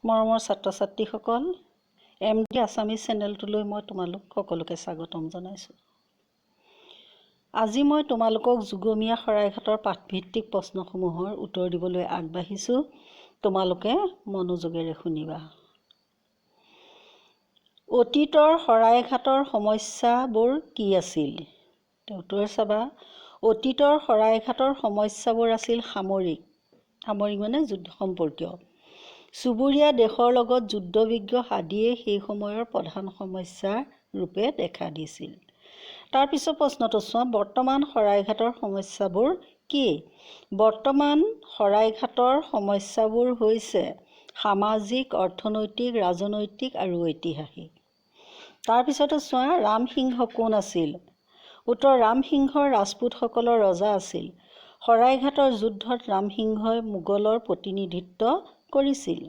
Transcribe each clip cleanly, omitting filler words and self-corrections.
মৰমৰ ছাত্ৰ ছাত্ৰীসকল, এম ডি আছামিজ চেনেলটোলৈ মই তোমালোক সকলোকে স্বাগতম জনাইছোঁ। আজি মই তোমালোকক যুগমীয়া শৰাইঘাটৰ পাঠভিত্তিক প্ৰশ্নসমূহৰ উত্তৰ দিবলৈ আগবাঢ়িছোঁ। তোমালোকে মনোযোগেৰে শুনিবা। অতীতৰ শৰাইঘাটৰ সমস্যাবোৰ কি আছিল? উত্তৰ চাবা, অতীতৰ শৰাইঘাটৰ সমস্যাবোৰ আছিল সামৰিক, সামৰিক মানে যুদ্ধ সম্পৰ্কীয়, চুবুৰীয়া দেশৰ লগত যুদ্ধ বিগ্ৰহ আদিয়ে সেই সময়ৰ প্ৰধান সমস্যা ৰূপে দেখা দিছিল। তাৰপিছত প্ৰশ্নটো চোৱা, বৰ্তমান শৰাইঘাটৰ সমস্যাবোৰ কি? বৰ্তমান শৰাইঘাটৰ সমস্যাবোৰ হৈছে সামাজিক, অৰ্থনৈতিক, ৰাজনৈতিক আৰু ঐতিহাসিক। তাৰপিছতে চোৱা, ৰামসিংহ কোন আছিল? উত্তৰ, ৰামসিংহ ৰাজপুতসকলৰ ৰজা আছিল। শৰাইঘাটৰ যুদ্ধত ৰামসিংহই মোগলৰ প্ৰতিনিধিত্ব কৰিছিল।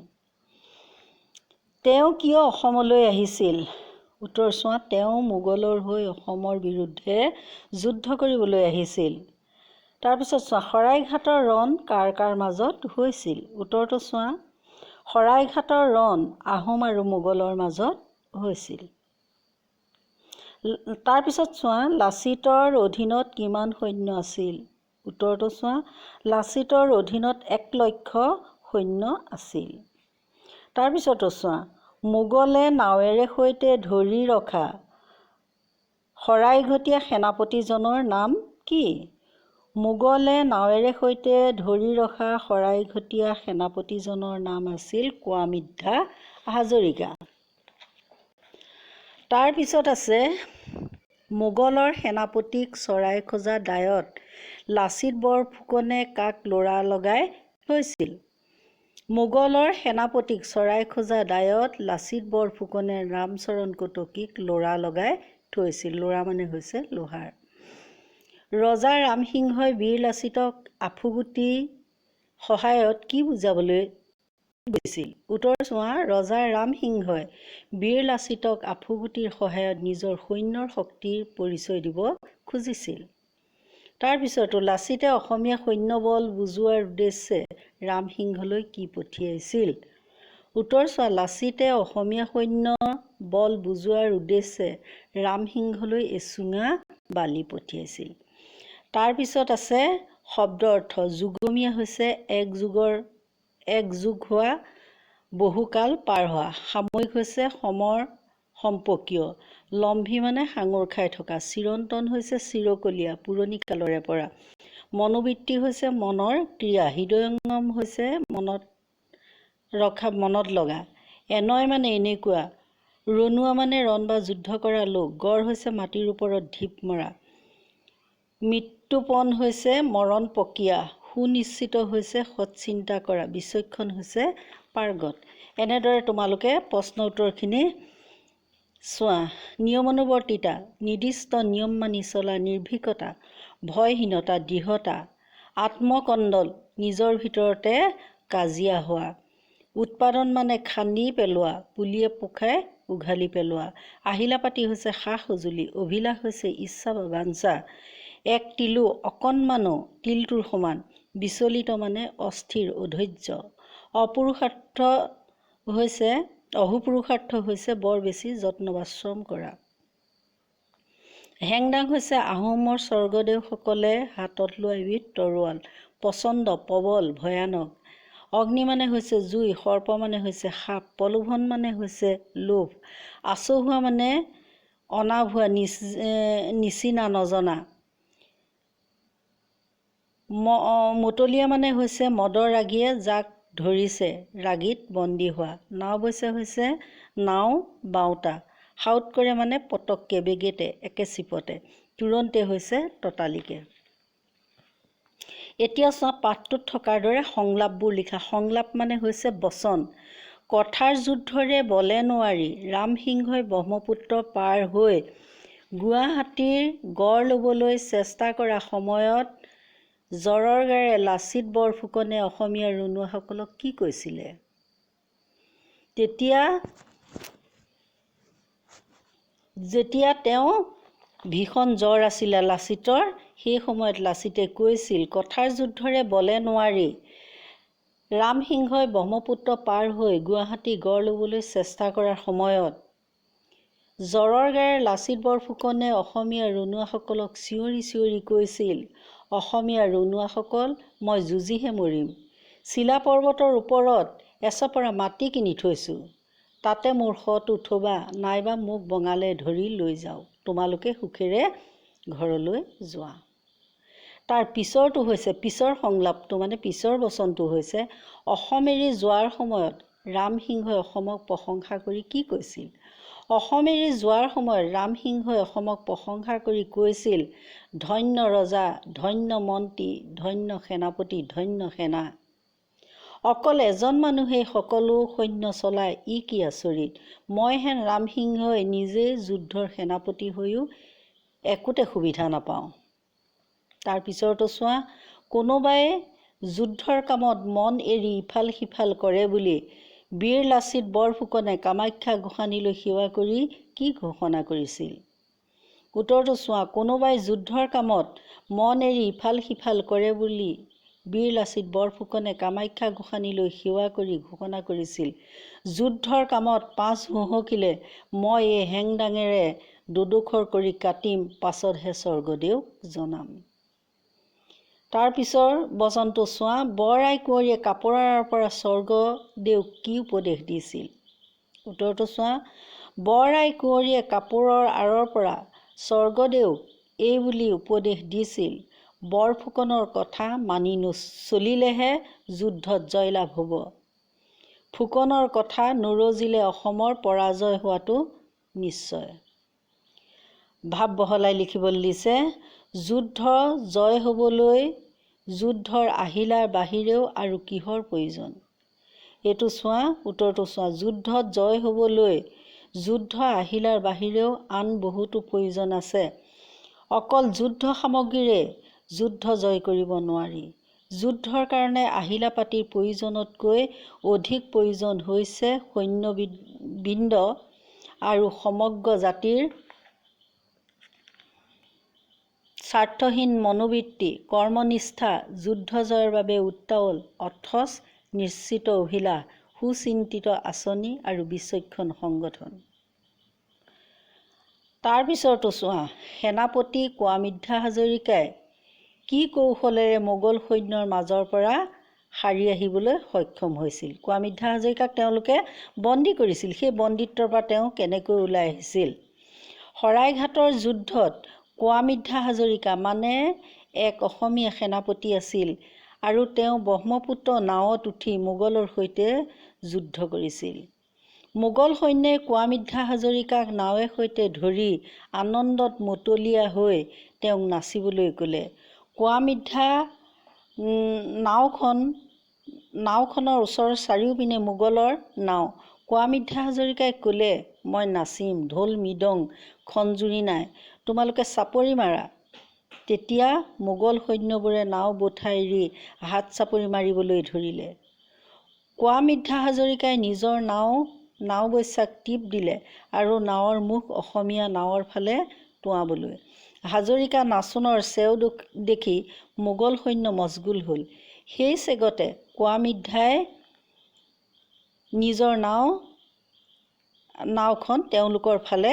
তেওঁ কিয় অসমলৈ আহিছিল? উত্তৰ চোৱা, তেওঁ মোগলৰ হৈ অসমৰ বিৰুদ্ধে যুদ্ধ কৰিবলৈ আহিছিল। তাৰপিছত চোৱা, শৰাইঘাটৰ ৰণ কাৰ কাৰ মাজত হৈছিল? উত্তৰটো চোৱা, শৰাইঘাটৰ ৰণ আহোম আৰু মোগলৰ মাজত হৈছিল। তাৰপিছত চোৱা, লাচিতৰ অধীনত কিমান সৈন্য আছিল? উত্তৰটো চোৱা, লাচিতৰ অধীনত 1 লক্ষ সৈন্য আছিল। তাৰপিছতো চোৱা, মোগলে নাৱেৰে সৈতে ধৰি ৰখা শৰাইঘটীয়া সেনাপতিজনৰ নাম কি? মোগলে নাৱেৰে সৈতে ধৰি ৰখা শৰাইঘটীয়া সেনাপতিজনৰ নাম আছিল কোৱামিদ্ধা হাজৰিকা। তাৰপিছত আছে, মোগলৰ সেনাপতিক চৰাই খোজা দায়ত লাচিত বৰফুকনে কাক ল'ৰা লগাই থৈছিল? মোগলৰ সেনাপতিক চৰাই খোজা দায়ত লাচিত বৰফুকনে ৰামচৰণ কটকীক ল'ৰা লগাই থৈছিল। ল'ৰা মানে হৈছে লোহাৰ। ৰজা ৰামসিংহই বীৰ লাচিতক আফুগুটি সহায়ত কি বুজাবলৈ গৈছিল? উত্তৰ চোৱা, ৰজা ৰামসিংহই বীৰ লাচিতক আফুগুটিৰ সহায়ত নিজৰ সৈন্যৰ শক্তিৰ পৰিচয় দিব খুজিছিল। তাৰপিছতো লাচিতে অসমীয়া সৈন্যবল বুজোৱাৰ উদ্দেশ্যে ৰামসিংহলৈ কি পঠিয়াইছিল? উত্তৰ চোৱা, লাচিতে অসমীয়া সৈন্য বল বুজোৱাৰ উদ্দেশ্যে ৰামসিংহলৈ এচুঙা বালি পঠিয়াইছিল। তাৰপিছত আছে শব্দ অৰ্থ। যুগমীয়া হৈছে এক যুগৰ এক যুগ হোৱা, বহুকাল পাৰ হোৱা। সাময়িক হৈছে সমৰ সম্পৰ্কীয়। লম্ভি মানে সাঙুৰ খাই থকা। চিৰন্তন হৈছে চিৰকলীয়া, পুৰণি কালৰে পৰা। মনোবৃত্তি হৈছে মনৰ ক্ৰিয়া। হৃদয়ংগম হৈছে মনত ৰখা, মনত লগা। এনয় মানে এনেকুৱা। ৰণুৱা মানে ৰণ বা যুদ্ধ কৰা লোক। গড় হৈছে মাটিৰ ওপৰত ঢিপ মৰা। মৃত্যুপণ হৈছে মৰণ প্ৰক্ৰিয়া। সুনিশ্চিত হৈছে সৎ চিন্তা কৰা। বিচক্ষণ হৈছে পাৰ্গত। এনেদৰে তোমালোকে প্ৰশ্ন উত্তৰখিনি চোৱা। নিয়মানুৱৰ্তিতা, নিৰ্দিষ্ট নিয়ম মানি চলা, নিৰ্ভীকতা, ভয়হীনতা, দৃঢ়তা, আত্মকন্দল, নিজৰ ভিতৰতে কাজিয়া হোৱা। উৎপাদন মানে খান্দি পেলোৱা, পুলিয়ে পোখাই উঘালি পেলোৱা। আহিলা পাতি হৈছে সা সঁজুলি। অভিলাষ হৈছে ইচ্ছা বা বাঞ্ছা। এক তিলো অকণমানো, তিলটোৰ সমান। বিচলিত মানে অস্থিৰ, অধৈৰ্য। অপুৰুষাৰ্থ হৈছে অহুপুৰুষাৰ্থ হৈছে বৰ বেছি যত্ন বা শ্ৰম কৰা। হেংদাং হৈছে আহোমৰ স্বৰ্গদেউসকলে হাতত লোৱা এবিধ তৰোৱাল। প্ৰচণ্ড, প্ৰবল, ভয়ানক। অগ্নি মানে হৈছে জুই। সৰ্প মানে হৈছে সাপ। প্ৰলোভন মানে হৈছে লোভ। আচহুৱা মানে অনাভুৱা, নিচিনা, নজনা। মতলীয়া মানে হৈছে মদৰ ৰাগীয়ে যাক ধৰিছে, ৰাগীত বন্দী হোৱা। নাওবৈচা হৈছে নাও বাওঁতা। সাউত কৰে মানে পটককে, বেগেতে, একে চিপতে। তুৰন্তে হৈছে ততালিকে। এতিয়া চোৱা, পাঠটোত থকাৰ দৰে সংলাপবোৰ লিখা। সংলাপ মানে হৈছে বচন। কথাৰ যুদ্ধৰে বলে নোৱাৰি ৰামসিংহই ব্ৰহ্মপুত্ৰ পাৰ হৈ গুৱাহাটীৰ গড় ল'বলৈ চেষ্টা কৰা সময়ত জ্বৰৰ গাৰে লাচিত বৰফুকনে অসমীয়া ৰণুৱাসকলক কি কৈছিলে? তেতিয়া যেতিয়া তেওঁ ভীষণ জ্বৰ আছিলে লাচিতৰ, সেই সময়ত লাচিতে কৈছিল, কথাৰ যুদ্ধৰে বলে নোৱাৰি ৰামসিংহই ব্ৰহ্মপুত্ৰ পাৰ হৈ গুৱাহাটী গঢ় ল'বলৈ চেষ্টা কৰাৰ সময়ত জ্বৰৰ গাৰে লাচিত বৰফুকনে অসমীয়া ৰণুৱাসকলক চিঞৰি চিঞৰি কৈছিল, অসমীয়া ৰণুৱাসকল, মই যুঁজিহে মৰিম। চিলা পৰ্বতৰ ওপৰত এচপৰা মাটি কিনি থৈছোঁ, তাতে মোৰ শটো থবা, নাইবা মোক বঙালে ধৰি লৈ যাওক, তোমালোকে সুখেৰে ঘৰলৈ যোৱা। তাৰ পিছৰটো হৈছে, পিছৰ সংলাপটো মানে পিছৰ বচনটো হৈছে, অসম এৰি যোৱাৰ সময়ত ৰামসিংহই অসমক প্ৰশংসা কৰি কি কৈছিল? অসম এৰি যোৱাৰ সময়ত ৰামসিংহই অসমক প্ৰশংসা কৰি কৈছিল, ধন্য ৰজা, ধন্য মন্ত্ৰী, ধন্য সেনাপতি, ধন্য সেনা। অকল এজন মানুহেই সকলো সৈন্য চলায়, ই কি আচৰিত! মই হেন ৰামসিংহই নিজে যুদ্ধৰ সেনাপতি হৈও একোতে সুবিধা নাপাওঁ। তাৰ পিছৰটো চোৱা, কোনোবাই যুদ্ধৰ কামত মন এৰি ইফাল সিফাল কৰে বুলি বীৰ লাচিত বৰফুকনে কামাখ্যা গোসাঁনীলৈ সেৱা কৰি কি ঘোষণা কৰিছিল? উত্তৰটো চোৱা, কোনোবাই যুদ্ধৰ কামত মন এৰি ইফাল সিফাল কৰে বুলি বীৰ লাচিত বৰফুকনে কামাখ্যা গোসাঁনীলৈ সেৱা কৰি ঘোষণা কৰিছিল, যুদ্ধৰ কামত পাঁচ হুহকিলে মই এই হেংদাঙেৰে দুডোখৰ কৰি কাটিম, পাছতহে স্বৰ্গদেউক জনাম। তাৰ পিছৰ বচনটো চোৱা, বৰাই কুঁৱৰীয়ে কাপোৰৰ পৰা স্বৰ্গদেউক কি উপদেশ দিছিল? উত্তৰটো চোৱা, বৰাই কুঁৱৰীয়ে কাপোৰৰ আঁৰৰ পৰা স্বৰ্গদেউক এই বুলি উপদেশ দিছিল, বৰফুকনৰ কথা মানি নচলিলেহে যুদ্ধত জয়লাভ হ'ব, ফুকনৰ কথা নৰজিলে অসমৰ পৰাজয় হোৱাটো নিশ্চয়। ভাৱ বহলাই লিখিবলৈ দিছে, যুদ্ধ জয় হ'বলৈ যুদ্ধৰ আহিলাৰ বাহিৰেও আৰু কিহৰ প্ৰয়োজন? এইটো চোৱা, উত্তৰটো চোৱা, যুদ্ধত জয় হ'বলৈ যুদ্ধ আহিলাৰ বাহিৰেও আন বহুতো প্ৰয়োজন আছে। অকল যুদ্ধ সামগ্ৰীৰে যুদ্ধ জয় কৰিব নোৱাৰি। যুদ্ধৰ কাৰণে আহিলা পাতিৰ প্ৰয়োজনতকৈ অধিক প্ৰয়োজন হৈছে সৈন্যবৃন্দ আৰু সমগ্ৰ জাতিৰ স্বাৰ্থহীন মনোবৃত্তি, কৰ্মনিষ্ঠা, যুদ্ধ জয়ৰ বাবে উত্তাৱল অথচ নিশ্চিত অভিলাষ, সুচিন্তিত আঁচনি আৰু বিচক্ষণ সংগঠন। তাৰ পিছৰটো চোৱা, সেনাপতি কোৱামিদ্ধা হাজৰিকাই কি কৌশলেৰে মোগল সৈন্যৰ মাজৰ পৰা সাৰি আহিবলৈ সক্ষম হৈছিল? কোৱামিদ্ধা হাজৰিকাক তেওঁলোকে বন্দী কৰিছিল, সেই বন্দীত্বৰ পৰা তেওঁ কেনেকৈ ওলাই আহিছিল? শৰাইঘাটৰ যুদ্ধত কোৱামিদ্ধা হাজৰিকা মানে এক অসমীয়া সেনাপতি আছিল আৰু তেওঁ ব্ৰহ্মপুত্ৰ নাৱত উঠি মোগলৰ সৈতে যুদ্ধ কৰিছিল। মোগল সৈন্যই কোৱামিদ্ধা হাজৰিকাক নাৱে সৈতে ধৰি আনন্দত মতলীয়া হৈ তেওঁক নাচিবলৈ ক'লে। কোৱামিদ্ধা নাওখনৰ ওচৰৰ চাৰিওপিনে মোগলৰ নাও। কোৱামিদ্ধা হাজৰিকাই ক'লে, মই নাচিম, ঢোল মৃদং খঞ্জুৰি নাই, তোমালোকে চাপৰি মাৰা। তেতিয়া মোগল সৈন্যবোৰে নাও বঠা এৰি হাত চাপৰি মাৰিবলৈ ধৰিলে। কোৱামিদ্ধা হাজৰিকাই নিজৰ নাওবৈচাক টিপ দিলে আৰু নাৱৰ মুখ অসমীয়া নাৱৰ ফালে টোঁৱাবলৈ। হাজৰিকা নাচোনৰ চেও দেখি মোগল সৈন্য মচগুল হ'ল। সেই চেগতে কোৱামিদ্ধাই নিজৰ নাওখন তেওঁলোকৰ ফালে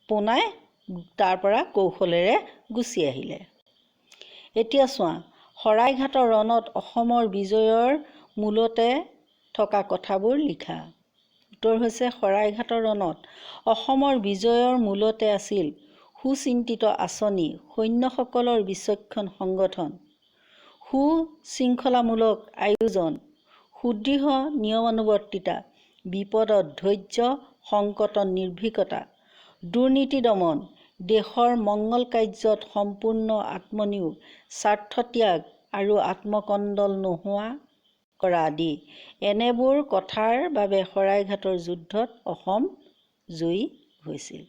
পোনাই তাৰ পৰা কৌশলেৰে গুচি আহিলে। এতিয়া চোৱা, শৰাইঘাটৰ ৰণত অসমৰ বিজয়ৰ মূলতে থকা কথাবোৰ লিখা। উত্তৰ হৈছে, শৰাইঘাটৰ ৰণত অসমৰ বিজয়ৰ মূলতে আছিল সুচিন্তিত আঁচনি, সৈন্যসকলৰ বিচক্ষণ সংগঠন, সুশৃংখলামূলক আয়োজন, সুদৃঢ় নিয়মানুৱৰ্তিতা, বিপদত ধৈৰ্য, সংকটত নিৰ্ভীকতা, দুৰ্নীতি দমন, দেশৰ মংগল কাৰ্যত সম্পূৰ্ণ আত্মনিয়োগ, স্বাৰ্থত্যাগ আৰু আত্মকন্দল নোহোৱা কৰা আদি। এনেবোৰ কথাৰ বাবে শৰাইঘাটৰ যুদ্ধত অসম জয়ী হৈছিল।